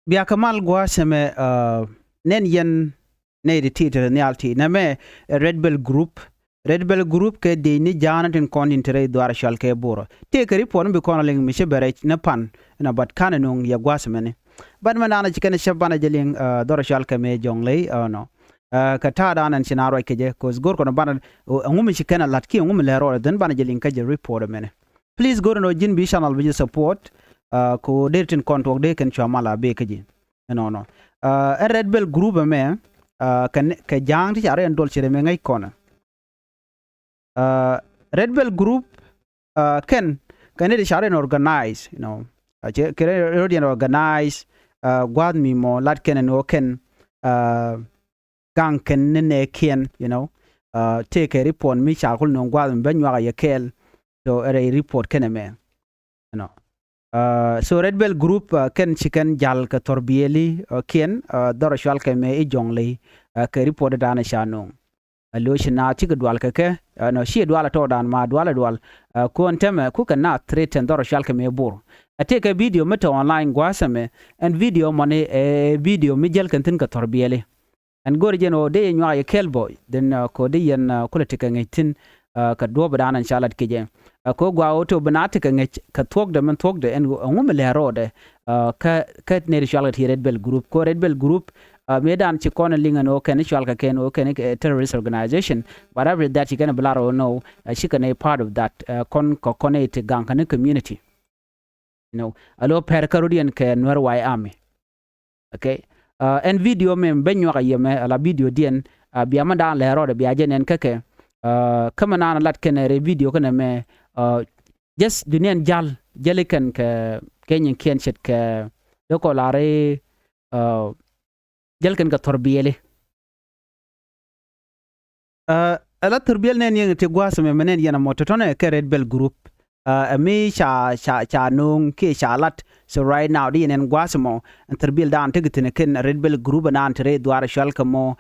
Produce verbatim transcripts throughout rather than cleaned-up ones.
Bia kɛ mal gua̱a̱th ɛmɛ, nɛn yɛn nɛy ti ti te nhial ti nɛmɛ, ɛ Red Belt Group. Red Belt Group kɛ dec ni ja̱a̱n tin kɔn tin te rɛy dhuaar cɔal kɛ Bor. Tëëkɛ report mi bi kɔn a liŋ mi ci bɛ rɛc ni pan ɛn a bat ka̱n ɛ nuŋ yɛ gua̱a̱th ɛmɛni. Bat mɛ naan a ci kɛn ɛ cäp banɛ jɛ liŋ dhɔr cɔal kɛ mɛ Jɔŋley ɛnɔ. Kɛ ta̱a̱dan ɛn ci naan ruac kɛ jɛ, 'cause go̱r kɔn banɛ ɛŋu mi ci kɛn a la̱t kiɛ ɛŋu mi lɛ rɔɔdɛ, then banɛ jɛ liŋ kä jɛ report ɛmɛni. Please go̱r ɛn ɔ ji̱n bi channel bi jɛ support. Ko dee tin kɔn tuɔk dee kɛn cua mal a bee kä ji̱. Ɛnɔnɔ. Ɛn Red Belt Group ɛmɛ, kɛ ja̱a̱ŋ ti ca rɛy ɛn duɔl ci rɛmɛ ŋäc kɔn. Red Belt Group kɛn, kɛn ni ti ca rɛy ɛn organize, you know. Kɛ rɛy rot yɛn organize gua̱a̱th mi mɔ lat kɛn ɛn ɣöö kɛn gaŋ kɛn ni nɛɛkiɛn, you know. Tëëkɛ report mi ca kul nöŋ gua̱a̱th mi bä nyuak a yɛ kɛɛl. So ɛ rɛy report kɛn ɛmɛ. Ɛnɔ. So Red Belt Group kɛn ci kɛn jal kɛ thɔrbiɛli kiɛn dhɔr cɔal kɛ mɛ i̱ Jɔŋley. Kɛ report dan ca nöŋ. Ɛ lo̱c na cikɛ dual kɛ kɛ, ɛnɔ, ciɛ dual ɛ tɔɔdan ma dual ɛ dual. Kuɔn tɛmɛ kukɛ na threaten dhɔr cɔal kɛ mɛ Bor. Ɛ tëëkɛ video mi te online gua̱a̱th ɛmɛ, ɛn video mɔni ɛ video mi jäl kɛn thi̱n kɛ thɔrbiɛli. Ɛn go̱r jɛn ɣöö dee yɛ nyuak yɛ kɛl bä, then ko dee yɛn kulɛ tekɛ ŋäc thi̱n kɛ duɔ̱ɔ̱p dan ɛn ca lat kecɛ. Ko gua ɣöö te bi na tekɛ ŋäc kɛ thuɔ̱kdɛ min thuɔ̱kdɛ ɛn ɛŋu mi lɛ rɔɔdɛ kä kä nɛy ti cɔal kɛ ti Red Belt Group. Ko Red Belt Group mëë dan ci kɔn liŋ ɛn ɣöö kɛn cɔal kɛ kɛn ɣöö kɛn terrorist organization. But after that ci kɛn bi lar ɣöö no, cikɛ nɛy part of that, kɔn kɛ kɔn nɛy ti gaŋ kɛ ni community. You know, a lo pɛr kä rot yɛn kɛ Nuer White Army. Okay. Ɛn video mɛ bä nyuak a yɛmɛ ala video diɛn bia mɛ dan lɛ rɔɔdɛ bia jɛ nɛn kä kɛ. Kä mɛ naan lat kɛn rɛy video kɛn mɛ, just duniɛn jal jäli kɛn kɛ kɛ nyin kiɛn ce̱tkɛ dee kɔ lar i̱ jäl kɛn kɛ thɔrbiɛli. Ɛ la thurbiɛl nɛn yɛn ti gua̱a̱th ɛmɛ mɛ nɛn yɛn ɛmɔ tɔ̱tɔ̱nɛ kɛ Red Belt Group. Ɛ mi ca ca ca no̱o̱ŋ kiɛ ca lat. So right now di yɛn ɛn gua̱a̱th ɛmɔ ɛn thurbiɛl dan tekɛ thi̱n kɛn Red Belt Group ɛnan ti rɛy dhuaar cɔal kɛ mɔ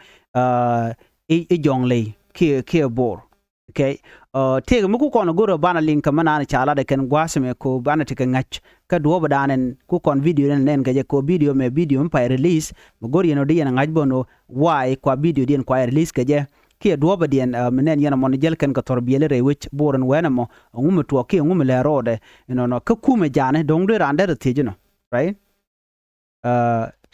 i̱ Jɔŋley kiɛ kiɛ Bor. Okay. Tëëkɛ mi ku kɔn go̱rä banɛ liŋ kɛ mi naan ca latdɛ kɛn gua̱a̱th ɛmɛ ko banɛ tekɛ ŋa̱c kä duɔ̱ɔ̱pɛ dan ɛn ku kɔn video nɛn nɛn kɛ jɛ ko video mɛ video mi pay release. Mi go̱r yɛn ɔ di yɛn ŋa̱c bä nɔ why kua video diɛn kua release kɛ jɛ kiɛ duɔ̱ɔ̱pɛ diɛn mi nɛn yɛn ɛmɔ ni jäl kɛn kɛ thɔrbiɛli rɛy wec Bor ɛn wɛn ɛmɔ ɛŋu mi tuɔɔk kiɛ ɛŋu mi lɛ rɔɔdɛ. Inɔnɔ kä kumɛ ja̱a̱ni do̱ŋ di raan derɛ thiec inɔ. Right.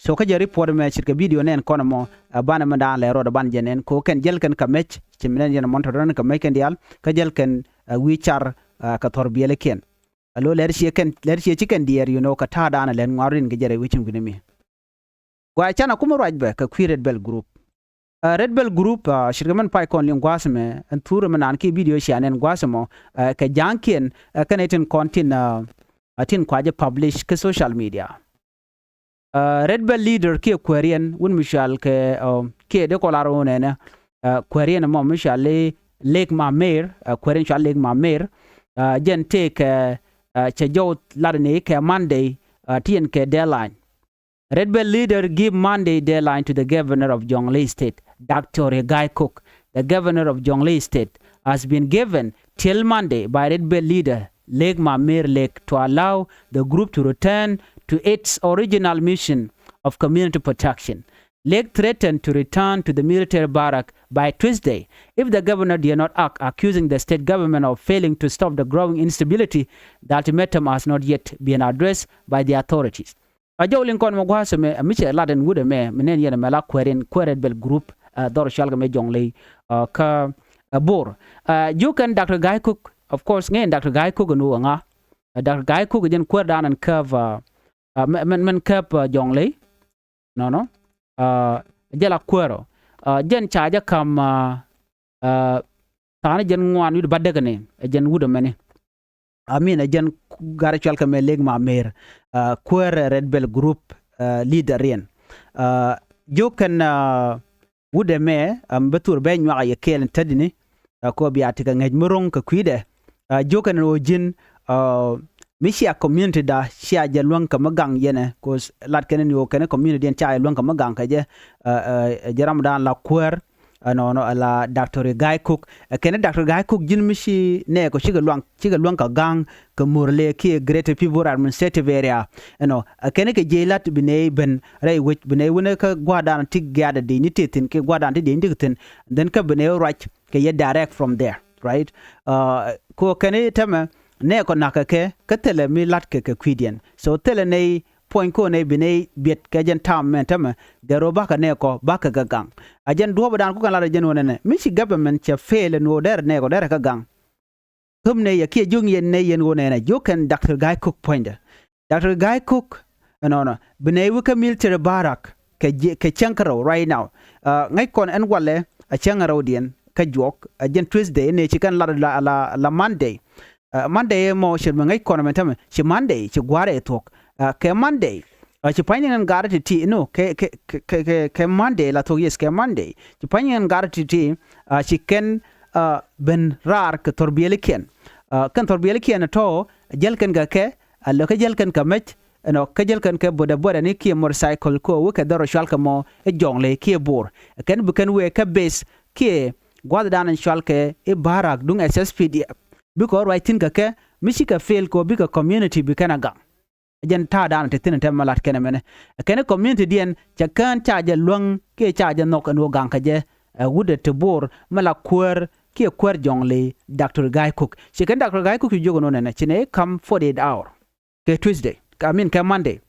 So kä jɛ report mɛ ce̱tkɛ video nɛn kɔn ɛmɔ banɛ mi daan lɛ rɔɔdɛ banɛ jɛ nɛn ko kɛn jäl kɛn kɛ mec ci mi nɛn yɛn ɛmɔ tɔ̱tɔ̱ nɛn kɛ mec kɛn diaal kä jäl kɛn wi̱i̱ car kɛ thɔrbiɛlikiɛn. Alo lɛr ciɛ kɛn lɛr ciɛ ci kɛn diɛɛr you know kɛ ta̱a̱ daan ɛ lɛn ŋuan rin kɛ jɛ rɛy wec in guini mi. Gua canɛ kumɛ ruac bɛ kɛ kui̱ Red Belt Group. Red Belt Group ce̱tkɛ mɛn pay kɔn liŋ gua̱a̱th ɛmɛ ɛn thur ɛmɛ naan kiɛ video cia nɛn gua̱a̱th ɛmɔ kɛ ja̱a̱ŋkiɛn kɛn ɛ tin kɔn tin tin kua jɛ publish kä social media. Red Belt leader kiɛ kuääriɛn wun mi cual kɛ kiɛ dee kɔlar wun ɛnɛ kuääriɛn ɛmɔ mi cual i̱ Lek Mamer, kuääriɛn cual Lek Mamer. Jɛn tëëkɛ cɛ jɔw lat ni kɛ Monday ti yɛn kɛ deadline. Red Belt leader give Monday deadline to the governor of Jonglei State, Doctor Gai Kok. The governor of Jonglei State has been given till Monday by Red Belt leader Lek Mamer Lek to allow the group to return to its original mission of community protection. Lek threatened to return to the military barrack by Tuesday if the governor did not act, accusing the state government of failing to stop the growing instability. The ultimatum has not yet been addressed by the authorities. A jɔw liŋ kɔn mɛ gua̱a̱th ɛmɛ mi cɛ lat ɛn wut ɛmɛ mi nɛn yɛn ɛmɛ la kuɛɛr in kuɛɛr Red Belt Group dhɔr cual kɛ mɛ Jonglei kä Bor. Jiök kɛn Doctor Gai Kok, of course ŋɛn Doctor Gai Kok ɛn wä ŋa. Doctor Gai Kok jɛn kuɛɛr dan ɛn käp mɛn mɛn käp Jonglei. Nɔnɔ jɛ la kuɛɛr ɔ jɛn ca jɛ kam thaani jɛn ŋuan wi̱cdɛ bädäkni ɛ jɛn wut ɛmɛni. Amin ɛ jɛn gat cual kɛ mɛ Lek Mamer kuäär Red Belt Group leader riɛn. Jiök kɛn wut ɛmɛ mi bä thur bɛ nyuak a yɛ kɛɛl in tätdini. Kɔ bia tekɛ ŋäc mi ro̱ŋ kɛ kui̱dɛ. Jiök kɛn ɣöö ji̱n mi cia community da cia jɛ luäŋ kɛ mi gaŋ yɛnɛ kɔ lat kɛn ni ɣöö kɛn community diɛn cia jɛ luäŋ kɛ mi gaŋ kɛ jɛ. Jɛ ramdan la kuäär Ɛnɔnɔ ala Doctor Gai Kok. Ɛ kɛn Doctor Gai Kok ji̱n mi ci nɛɛkɔ cikɛ luaŋ, cikɛ luaŋ kɛ ga̱ŋ kɛ Murle kiɛ Greater Pibor Administrative Area. Ɛnɔ ɛ kɛn kɛ jiɛc lat bi nɛy ben rɛy wec, bi nɛy wänɛ kä gua̱a̱r dan ti giaadɛ di ni ti thi̱n kiɛ gua̱a̱r dan ti di ni ti thi̱n. Then kä bi nɛy ruac kɛ yɛ direct from there, right? Ko kɛn i̱ tämɛ nɛɛkɔ na̱kɛ kɛ kä thilɛ mi la̱tkɛ kɛ kui̱diɛn. So thilɛ nɛy puɔ̱ny ko̱n ɛ bi nɛy biɛt kɛ jɛn ta̱a̱m mɛn tämɛ. Dee rɔ bakɛ nɛɛkɔ bakɛ kɛ gaŋ. A jɛn duɔ̱ɔ̱pdan ku kɛn lat ɛ jɛn ɣöö nɛnɛ mi ci government cɛ fail ɛn ɣöö derɛ nɛɛkɔ derɛ kɛ gaŋ. Thöp nɛy ɛ kiɛ jiök yɛn nɛy yɛn ɣöö nɛnɛ jiök kɛn Doctor Gai Kok puɔ̱nydɛ. Doctor Gai Kok ɛnɔnɔ bi nɛy wä kä military barrack kɛ jiɛ kɛ cäŋ kärɔw right now. Ŋäc kɔn ɛn walɛ a cäŋ kärɔwdiɛn kä juɔk a jɛn Tuesday nɛy ci kɛn lat la la la Monday. Monday mɔ cir mi ŋäc kɔn mɛn tämɛ ci Monday ci gua̱a̱r ɛ thuɔ̱k. Kɛ Monday ci pa̱ny ni ŋɛn ga̱a̱r ti̱ti̱ no kɛ kɛ kɛ kɛ Monday la thuɔ̱k, yes, kɛ Monday ci pa̱ny ni ŋɛn ga̱a̱r ti̱ti̱. Ci kɛn ben raar kɛ thɔrbiɛlikiɛn. Kɛn thɔrbiɛlikiɛn tɔ̱ jäl kɛn kɛ kɛ a lö kä jäl kɛn kɛ mec. Ɛnɔ kä jäl kɛn kɛ boda boda ni kiɛ motorcycle ko wekɛ dhɔr cual kɛ mɔ i̱ jɔŋ ley kiɛ bo̱o̱r. Kɛn bi kɛn wee kä base kiɛ gua̱thdan cual kɛ i̱ ba̱a̱rak duŋ S S P D F. Bikɛ ɣä ruac thi̱n kɛ kɛ mi cikɛ fail kɛ ɣöö bikɛ community bi kɛn a gaŋ. Ɛ jɛn ta̱a̱dan te thi̱n tɛmɛ lat kɛn ɛmɛnɛ. Ɛ kɛn community diɛn cɛ kään ca jɛ luäŋ kiɛ ca jɛ nhɔk ɛn ɣöö gaŋ kɛ jɛ. Ɛ wut ɛ te bo̱o̱r mi la kuäär kiɛ kuäär jɔŋ ley Doctor Gai Kok. Ci kɛn Doctor Gai Kok ci jiök ɛn ɣöö nɛnɛ ci nɛ i̱ ka̱m forty eight hour. Kɛ Tuesday, I mean kɛ Monday.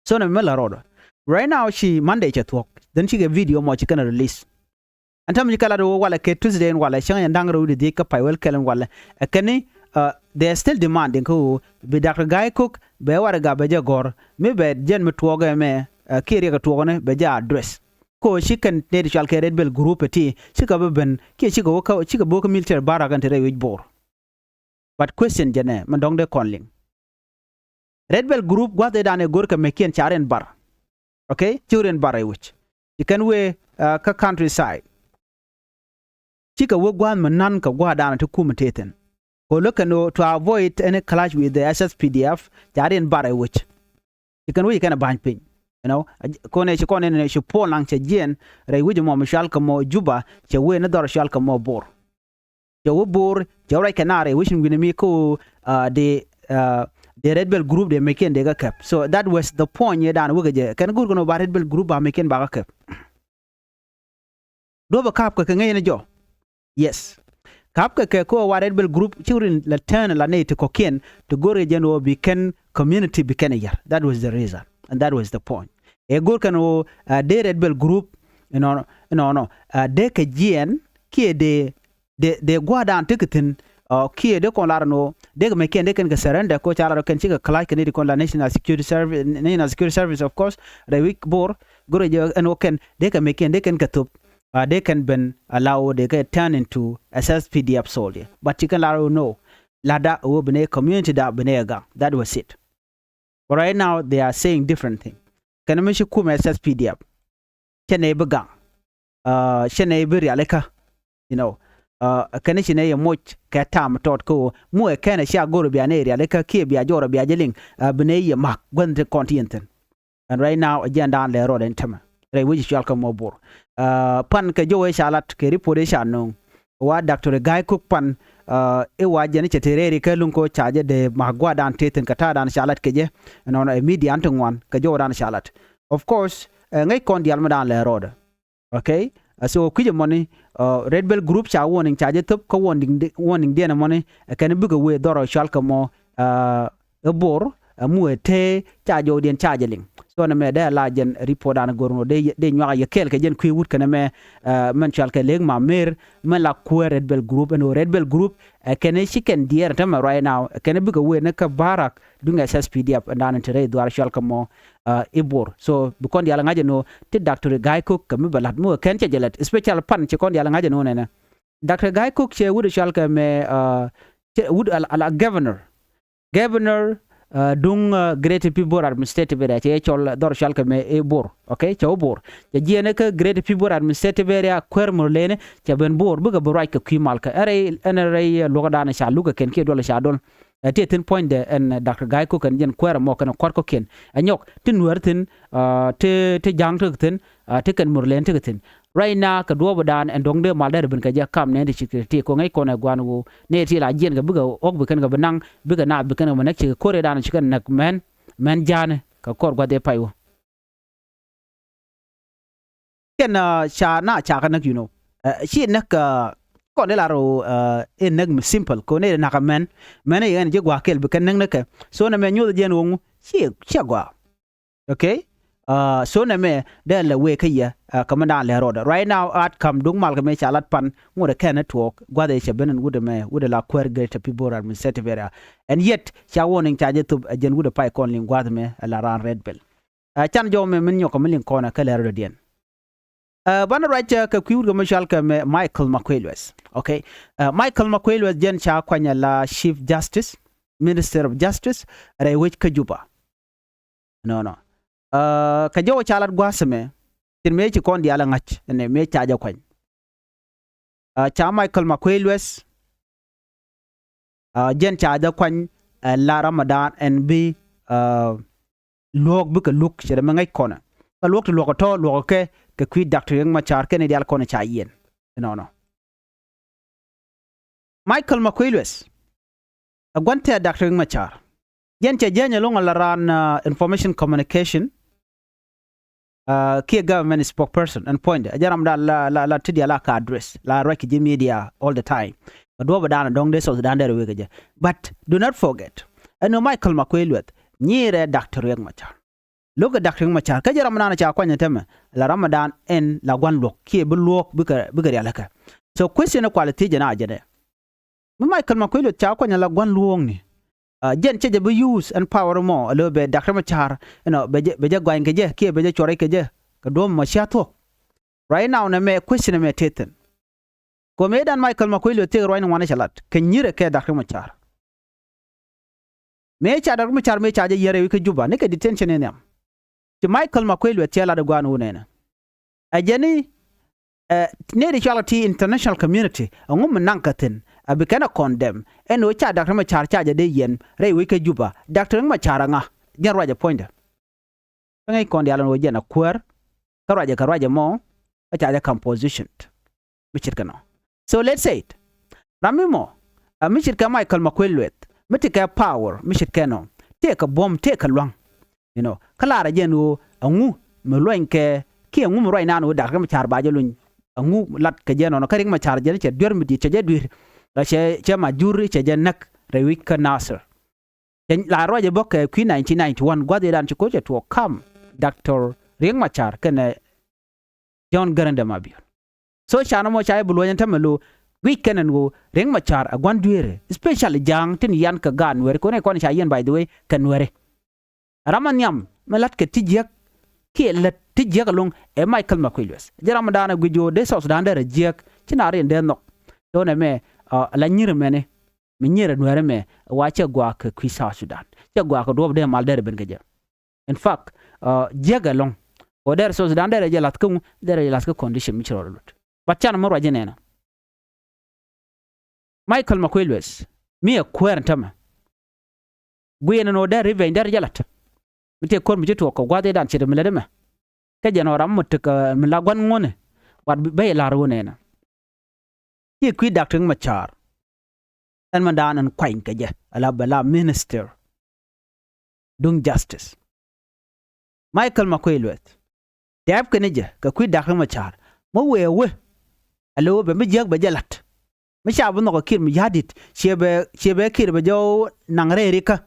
So nɛ mi la rɔɔdɔ right now ci Monday cɛ thuɔ̱k. Then cikɛ video mɔ ci kɛn release. Ɛn täämɛ ci kɛ lat ɣöö walɛ kɛ Tuesday in walɛ cäŋ yɛn da̱ŋ rɛw di dhiec kä pay wɛl kɛl in walɛ. Ɛ kɛn ni they are still demanding kä ɣöö bi Doctor Gai Kok bɛ warɛga bɛ jɛ gɔ̱r mi bɛ jɛn mi tuɔɔk ɛmɛ kiɛ riɛk ɛ tuɔɔkni bɛ jɛ address. Kä ɣöö ci kɛn nɛy ti cual kɛ Red Belt group ɛ ti cikɛ bi ben kiɛ cikɛ wä kä cikɛ bi wä kä military barrack ɛn ti rɛy wec Bor. But question jɛnɛ mɛ dɔ̱ŋ dee kɔn liŋ. Red Belt group gua̱th ëëdan ɛ go̱rkɛ mɛkiɛn ca rin bar. Okay, ci rin bar ɛ wi̱c ci kɛn wee kä countryside. Cikɛ wee gua̱th mi nan kɛ gua̱a̱rdan ti kum tëë thi̱n. Kɛ lo̱k kɛn to avoid any clash with the S S P D F ca rin bar ɛ wi̱c. Ci kɛn wec kɛn a ba̱ny piny. You know, kɔn ɛ ci kɔn ɛn ci puɔl naŋ cɛ jiɛn rɛy wec mɔ mi cual kɛ mɔ Juba cɛ wee ni dhɔr cual kɛ mɔ Bor. Cɛ wä Bor cɛ wä ruac kɛ naar ɛ wecin wi̱ni mi kä ɣöö dee dee Red Belt group dee mɛkiɛn dee kä kɛp. So that was the point ëëdan wekɛ jɛ kɛn go̱r kɛn ɣöö ba Red Belt group ba mɛkiɛn ba kä kɛp. Duɔ̱pɛ ka̱a̱pkɛ kɛ ŋäcni jɔ. Yes. Ka̱a̱pkɛ kɛ kä ɣöö wa Red Belt group ci rin la tɛn la nɛy ti kɔ̱kiɛn ti go̱r kɛ jɛn ɣöö bi kɛn community bi kɛn a yär. That was the reason and that was the point. Ɛ go̱r kɛn ɣöö dee Red Belt group. Inɔnɔ inɔnɔ dee kɛ jiɛn kiɛ dee dee dee gua̱a̱rdan tekɛ thi̱n. Kiɛ dee kɔn lar ɛn ɣöö dee kɛ mɛkiɛn dee kɛn kɛ surrender ko ca lar ɣöö kɛn cikɛ clash kɛ ni ti kɔn la National Security Service, National Security Service of course rɛy wi̱c Bor. Go̱rɛ jɛ ɛn ɣöö kɛn dee kɛ mɛkiɛn dee kɛn kɛ thop. Dee kɛn ben allow dee kɛ turn into S S P D F soldier, but ci kɛn lar ɣöö no. Latda ɣöö bi nɛ community da bi nɛ gaŋ. That was it. But right now they are saying different thing. Kɛn mi ci kum S S P D F cɛ nɛ bi gaŋ. Cɛ nɛ bi rialikä. You know, kɛn ci nɛ yɛ moc kɛ tam tɔt kä ɣöö mu ɛ kɛn ɛ cia go̱r bia nɛ rialikä kiɛ bia jɔr bia jɛ liŋ. Bi nɛ yɛ mak guänh ti kɔn ti yɛn thi̱n. And right now a jiɛn daan lɛ rɔɔd ɛn tämɛ rɛy wec cual kä mɔ Bor. Pan kɛ jɔwɛ ca lat kɛ report ëë ca no̱o̱ŋ wa Doctor Gai Kok pan i̱ wa jɛn cɛ te rɛɛri kɛ luŋ ko ca jɛ dee mak gua̱a̱rdan te thi̱n kɛ ta̱a̱dan ca lat kɛ jɛ. Ɛnɔnɔ ɛ media an ti ŋuan kɛ jɔwɛ daan ca lat. Of course ŋäc kɔn diaal mi daan lɛ rɔɔdɛ. Okay. So kui̱c ɛmɔni Red Belt group ca warning ca jɛ thop kä warning diɛn ɛmɔni ɛ kɛn bikɛ wee dhɔrɔ cual kɛ mɔ ɛ Bor. Ɛ mu ɛ tee ca jɔwdiɛn ca jɛ liŋ. So nɛ mɛ dee la jɛn report an go̱r ŋɔ dee nyuak a yɛ kɛɛl kɛ jɛn kui̱ wut kɛn mɛ mɛn cual kɛ lek ma mer mɛn la kuäär Red Belt group ɛn ɣöö Red Belt group ɛ kɛn ci kɛn diɛɛr tämɛ right now ɛ kɛn bikɛ wee ni kä barak duŋ S S P D F ɛn daan ti rɛy dhuaar cual kɛ mɔ i̱ Bor. So bi kɔn diaal ŋa̱c ɛn ɣöö ti Doctor Gai Kok kɛ mi bɛ la̱t mi wee kɛn cɛ jɛ lät especially pan ci kɔn diaal ŋa̱c ɛn ɣöö nɛnɛ. Doctor Gai Kok cɛ wut cual kɛ mɛ wut ala governor. Governor duŋ Greater Pibor Administrative Area cɛ cɔl dhɔr cual kɛ mɛ i̱ Bor. Okay, cɛ wä Bor cɛ jiɛn kä Greater Pibor Administrative Area kuäär mur leni cɛ ben Bor bikɛ bi ruac kɛ kui̱ mal kä ɛn rɛy ɛn rɛy luɔkä daan ca luk kɛ kɛn kiɛ duɔl ca dol. Ɛ ti thi̱n puɔ̱nydɛ ɛn Doctor Gai Kok kɛn jɛn kuäär ɛmɔ kɛn kua̱r kɔ̱kiɛn ɛ nyɔk ti nuäär thi̱n. Ti ti ja̱a̱ŋ tekɛ thi̱n ti kɛn mur len tekɛ thi̱n. Right now kɛ duɔɔpdan ɛn dɔ̱ŋ dee mal derɛ ben kɛ jɛ kam nɛn ti ci kɛ ti kɔŋ ŋäc kɔn ɛ guan ɣöö nɛy ti la jiɛn kɛ bikɛ ɣɔk bi kɛn kɛ bi naŋ bikɛ naath bi kɛn kɛ bi näk cikɛ ko̱r ëëdan cikɛ näk mɛn mɛn ja̱a̱ni kɛ kɔr gua̱th ëë pay wä. Kɛn ca na ca kɛ näk, you know, ci näk kɔn dee lar ɣöö ëë näk mi simple kɛ ɣöö nɛy ti nakä mɛn mɛn ɛ yɛn ji̱ gua̱a̱k kɛl bi kɛn näk näk kɛ. So nɛ mɛ nyoth jiɛn ɣöö ŋu ci ci a gua̱a̱. Okay. So nɛ mɛ dee lɛ wee kä yɛ kɛ mɛn daan lɛ rɔɔdɛ. Right now outcome duŋ mal kɛ mɛ ca lat pan ŋot ɛ kɛn ɛ tuɔɔk gua̱th ɛ cɛ ben ɛn wut ɛmɛ wut ɛ la kuäär Greater Pibor Administrative Area. And yet ca warning ca jɛ thop ɛ jɛn wut ɛ pay kɔn liŋ gua̱th ɛmɛ ɛ la raan Red Belt. Can jɔw mɛ min nyɔk kɛ mi liŋ kɔn ɛ kɛ lɛ rɔɔdɛ diɛn. Banɛ ruac kɛ kui̱ wut kɛ mi cual kɛ mɛ Michael Makuei Lueth. Okay. Michael Makuei Lueth jɛn ca kuany ɛ la Chief Justice, Minister of Justice rɛy wec kä Juba. Nɔnɔ kɛ jɔw ca lat gua̱a̱th ɛmɛ tin mëë ci kɔn diaal ɛ ŋa̱c ɛnɛ mëë ca jɛ kuany. Ca Michael Makuei Lueth jɛn ca jɛ kuany ɛ la Ramadan ɛn bi luɔ̱ɔ̱k bikɛ luk ce̱t ɛmɛ ŋäc kɔnɛ. Kä luɔ̱ɔ̱k ti luɔ̱ɔ̱k ɛ tɔ̱ luɔ̱ɔ̱k ɛ kɛ kɛ kui̱ Doctor Riek Machar kɛnɛ diaal kɔnɛ ca yiɛn. Nɔnɔ Michael Makuei Lueth ɛ gua̱n tɛɛ Doctor Riek Machar. Jɛn cɛ jääny ɛlɔ̱ŋ ala raan information communication kiɛ government spokesperson ɛn puɔ̱nydɛ ɛ jɛ ram dan la la ti diaal a ka address la ruac kɛ ji̱ media all the time. Kɛ duɔ̱ɔ̱p ɛ dan ɛ dɔ̱ŋ dee South Sudan dee rɛ wek kɛ jɛ. But do not forget ɛn ɣöö Michael Makuei Lueth nyirɛ Doctor Riek Machar. Lo̱kɛ Doctor Riek Machar kä jɛ ram dan ca kuany ɛ tämɛ la ram dan ɛn la gua̱n luɔ̱k kiɛ bi luɔ̱ɔ̱k bikɛ bikɛ rialikä. So question ɛ kual ɛ thiec jɛ na jɛ dɛ mi Michael Makuei Lueth ca kuany ala gua̱n luɔ̱ɔ̱ŋni. Jɛn cɛ jɛ bi use ɛn power mɔ a lo̱ bɛ Doctor Machar ɛnɔ bɛ jɛ bɛ jɛ guany kɛ jɛ kiɛ bɛ jɛ cuɔrɛ kɛ jɛ kɛ duɔ̱ɔ̱p mɔ cia thuɔ̱k. Right now nɛ mɛ question mɛ tethin. Kɔ mëë dan Michael Makuei Lueth thiek ruacni ŋuan cɛ lat kɛ nyirɛ kɛ Doctor Machar. Mëë ca Doctor Machar mëë ca jɛ yiɛn rɛy wec kä Juba ni kɛ detention in nhiam. Ci Michael Makuei Lueth cɛ lat ɛ gua̱a̱n wun ɛnɛ. Ɛ jɛn i̱ ɛ nɛy ti cɔalkɛ ti international community ɛŋu mi naŋ kä thi̱n ɛ bi kɛn ɛ condemn ɛn ɣöö ca Doctor Machar ca jɛ dee yiɛn rɛy wec kä Juba. Doctor Riek Machar ɛŋa? Jɛn ruacɛ puɔ̱nydɛ. Kä ŋäc kɔn diaal ɛn ɣöö jɛn ɛ kuäär kä ruacɛ kɛ ruacɛ mɔ kä ca jɛ kam position mi ce̱tkɛ nɔ. So let's say it. Ram mi mɔ ɛ mi ce̱tkɛ Michael Makuei Lueth mi tekɛ power mi ce̱tkɛ nɔ, tëëkɛ buɔ̱m tëëkɛ lua̱ŋ. You know, kä laarɛ jɛn ɣöö ɛŋu mi luɔnykɛ kiɛ ɛŋu mi ruac naan ɣöö Doctor Riek Machar ba jɛ luny. Ɛŋu lat kɛ jɛ nɔnɔ kä Riek Machar jɛn cɛ duer mi di̱i̱t cɛ jɛ duer. Cɛ cɛ ma jur cɛ jɛ näk rɛy wec kä Nasir. Cɛ la ruacɛ bä kɛ kui̱ nineteen ninety-one gua̱th ëëdan ci ko̱ cɛ tuɔɔk kam Doctor Riek Machar kɛnɛ John Garang de Mabior. So ca nɔmɔ ca jɛ bi luɔ̱ny ɛn tämɛ lo̱ guic kɛn ɛn ɣöö Riek Machar ɛ gua̱n dueeri, especially ja̱a̱ŋ tin yian kɛ gaat Nuɛri kɛ ɣöö nɛ kɔn ca yiɛn, by the way, kɛ Nuɛri. Ram a nhiam mi la̱t kɛ ti jiäk kiɛ lät ti jiäk ɛlɔ̱ŋ ɛ Michael Makuei Lueth. Jɛ ram dan ɛ guic ɣöö dee South Sudan dee rɛ jiäk ci na riɛn dee nhɔk. Tɔ̱ nɛ mɛ la nyir mɛni mi nyir ɛ Nuɛri mɛ wa cɛ gua̱a̱k kɛ kui̱ South Sudan, cɛ gua̱a̱k kɛ duɔ̱ɔ̱p dee mal dee rɛ ben kɛ jɛ. In fact jiäk ɛlɔ̱ŋ ɣöö dee rɛ South Sudan dee rɛ jɛ la̱th kä ŋu, dee rɛ jɛ la̱th kä condition mi ci rɔ rɛ luɔt. But canɛ mi ruac jɛ nɛnɛ. Michael Makuei Lueth mi ɛ kuäär ɛn tämɛ. Guiɛn ɛn ɣöö dee revenge dee rɛ jɛ la̱t. Mi tëë ko̱r mi ci tuɔɔk kɛ gua̱th ëëdan ce̱t mi lät ɛmɛ. Kä jɛn ɣöö ram mi tekɛ mi la gua̱n ŋuɔ̱nɛ. Wat bä yɛ la̱r ɣöö nɛnɛ. Ci kui̱ Doctor Riek Machar ɛn mɛn daan ɛn kuany kɛ jɛ ala bɛ la minister duŋ justice. Michael Makuei Lueth tɛɛp kɛn jɛ kɛ kui̱ Doctor Riek Machar mi wëë wee. Ɛ lo̱ bɛ mi jiäk bɛ jɛ la̱t mi ca bi nhɔk ɛ Kiir Mayardit ciɛ bɛ ciɛ bɛ Kiir bɛ jɛ naŋ rɛɛrikä.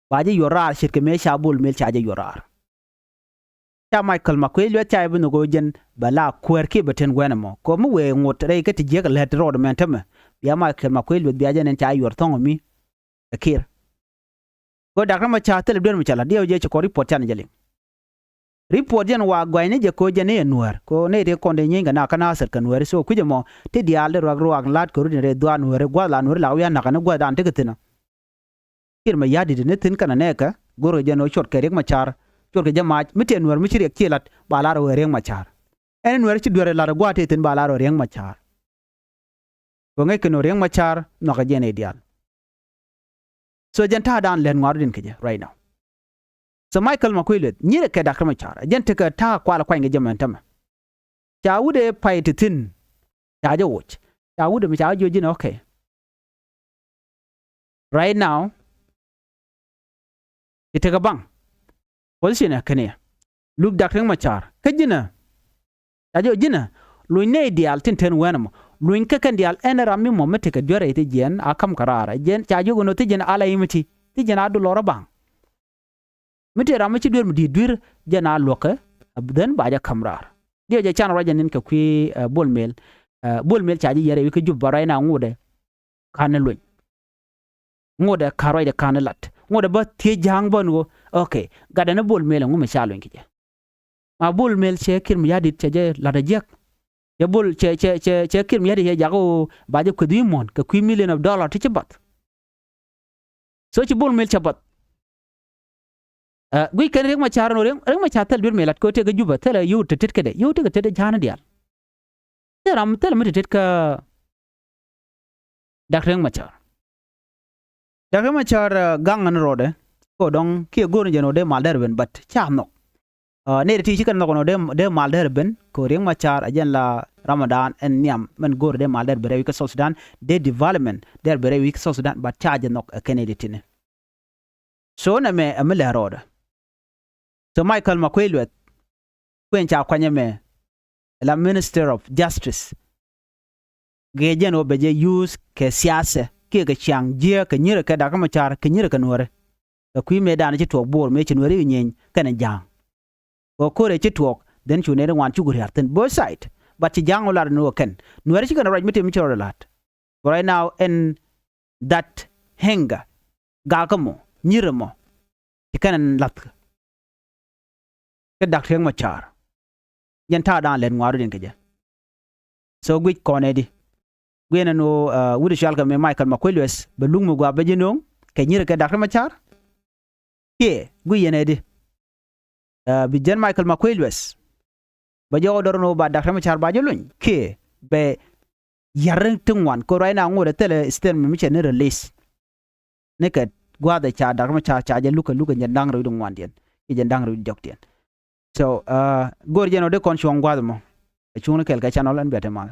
Ba jɛ yuɔr raar ce̱tkɛ mëë ca Bol Mel ca jɛ yuɔr raar. Ca Michael Makuei Lueth ca jɛ bi nhɔk ɣöö jɛn bɛ la kuäär kiɛ bɛ ten guɛn ɛmɔ kɛ mi wëë ŋot rɛy kä ti jiäk lät rɔɔd mɛn tämɛ. Bia Michael Makuei Lueth bia jɛ nɛn ca yuɔr thɔ̱ŋ ɛ mi ɛ Kiir. Kɛ ɣöö Doctor Machar thilɛ duer mi cɛ la̱t diɛw jɛ ci kɔn report canɛ jɛ liŋ. Report jɛn wa gua̱cni jɛ kɛ ɣöö jɛn i̱ ɛ Nuäär kɛ ɣöö nɛy tëë kɔn dee nyieeny kɛ na kä Nasir kɛ Nuääri. So kui̱c ɛmɔ ti diaal dee ruak ruak la̱t kɛ rut in rɛy dhuaar Nuääri gua̱th la Nuääri la wi̱i̱ a nakä ni gua̱th dan tekɛ thi̱n ɔ. Kiir Mayardit ni thi̱n kɛnɛ nɛɛkɛ go̱rkɛ jɛn ɣöö cuɔtkɛ Riek Machar, cuɔtkɛ jɛ mac mi tëë Nuäär mi ci riɛk ci la̱t ba la̱r ɣöö Riek Machar. Ɛn Nuäär ci duer la̱t ɛ gua̱a̱th tëë thi̱n ba la̱r ɣöö Riek Machar. Kɛ ɣöö ŋäc kɛn ɣöö Riek Machar nhɔkɛ jɛn i̱ diaal. So jɛn ta̱a̱ dan lät ŋuaru din kɛ jɛ right now. So Michael Makuei Lueth nyirɛ kɛ Doctor Machar jɛn tekɛ ta̱a̱ kual kuany kɛ jɛ mɛn tämɛ. Ca wut ëë pay ti thi̱n. Ca jɛ woc. Ca wut ɛmɛ ca jɛ ji̱n, okay. Right now, ti tekɛ baŋ. Position ɛ kɛn yɛ. Luk Dak Riek Machar. Kä ji̱n ɛ. Ca jɛ ji̱n ɛ. Luny nɛy diaal tin ten wɛn ɛmɔ. Luny kä kɛn diaal ɛn ram mi mɔ mi tekɛ duer rɛy ti jiɛn a ka̱m kɛ raar. Jiɛn ca jɛ wä nɔ ti jiɛn a la imiti. Ti jiɛn a dul lɔrä baŋ. Mi tëë ram mi ci duer mi di̱i̱t duer jɛn a luäkä, a dhɛn ba jɛ ka̱m raar. Diɛ jɛ can ruac jɛ ni̱n kɛ kui̱, eh, Bol Mel. Eh, Bol Mel ca ji̱ yɛn rɛy wi̱c kä Jup ba ruac na ŋotdɛ ka̱n ni luny. Ŋotdɛ ka̱n ruacdɛ ka̱n ni lat. Ŋotdɛ bä thiec ja̱a̱ŋ bä ni ɣöö, okay, gatdɛ ni Bol Mel ɛŋu mi ca luny kɛ jɛ. Ma Bol Mel cɛ Kiir Mayardit cɛ jɛ la̱t a jiäk. Cɛ Bol, cɛ, cɛ, cɛ, cɛ Kiir Mayardit cɛ jakä ɣöö ba jɛ kueth wi̱i̱ muɔ̱ɔ̱n kɛ kui̱ million of dollar ti ci bath. So ci Bol Mel cɛ bath. Ɛ, guic kɛn Riek Machar ɛn ɣöö Riek, Riek Machar thil duer mëë lat kɛ ɣöö tëëkɛ Jubɛ, thilɛ yio̱w te tet kädɛ, yio̱w tekɛ tet ja̱a̱n diaal. Thil ram, thilɛ mi te tet kä Dak Riek Machar. Dak Riek Machar, ɛ, gaŋ ɛn rɔɔdɛ kɛ ɣöö dɔ̱ŋ kiɛ go̱o̱r ni jɛn ɣöö dee mal dee rɛ ben, but ca nhɔk. Ɛ, nɛy ti ci kɛn nhɔk ɛn ɣöö dee, dee mal dee rɛ ben kɛ ɣöö Riek Machar ɛ jɛn la Ramadan ɛn nhiam mɛn go̱o̱r dee mal dee rɛ ben rɛy wi̱c kä South Sudan, dee development dee rɛ ben rɛy wi̱c kä South Sudan, but ca jɛ nhɔk ɛ kɛn nɛy ti ni. So nɛmɛ ɛ mi lɛ rɔɔdɛ. So Michael Makuei Lueth, kuën ca kuany ɛmɛ, la Minister of Justice. Gɛ jɛn ɣöö bɛ jɛ use kɛ siasɛ kiɛ kɛ ciaŋ jiääk kɛ nyirɛ kɛ Dak Machar kɛ nyirɛ kɛ Nuäärɛ. Kɛ kui̱ mëëdan ci tuɔɔk Bor mëë ci Nuääri kɛ nyieeny kɛnɛ ja̱a̱ŋ. Kɛ ko̱rɛ ci tuɔɔk, then cu nɛy ti ŋuan cukɛ ria̱r thi̱n both side. But ci ja̱a̱ŋ ɣöö lar ni ɣöö kɛn Nuääri ci kɛn ruac mi tëë mi ci rɔɔdɛ la̱t. Right now in that hunger, gakä mɔ, nyirɛ mɔ, ci kɛn ɛn la̱thkä. Kä Dak Riek Machar. Jɛn ta̱a̱ da̱a̱n lɛt ŋuaar wi̱diɛn kɛ jɛ. So guic kɔn ɛ di. Guic ɛn ɣöö, ɛ, wut cual kɛ mi Michael Makuei Lueth bɛ luk mi gua̱a̱ bɛ ji̱ nööŋ kɛ nyirɛ kɛ Dak Riek Machar. Kiɛ guic yɛn ɛ di. Ɛ, bi jɛn Michael Makuei Lueth bɛ jɛ ɣɔw dɔr ni ɣöö ba Dak Riek Machar ba jɛ luny kiɛ bɛ ya̱r ti ŋuan kɛ right now ŋot ɛ thilɛ statement mi cɛ ni release. Ni kɛ gua̱a̱th ɛ ca Dak Machar ca jɛ lukɛ lukɛ jɛn da̱ŋ rɛw wi̱cdɛ ŋuandiɛn kiɛ jɛn da̱ŋ rɛw wi̱cdɛ jɔkdiɛn. So, ɛ, go̱o̱r jɛn ɣöö dee kɔn cuɔ̱ŋ gua̱a̱th ɛmɔ. Ɛ cuŋni kɛɛl kɛ channel ɛn bia te mal.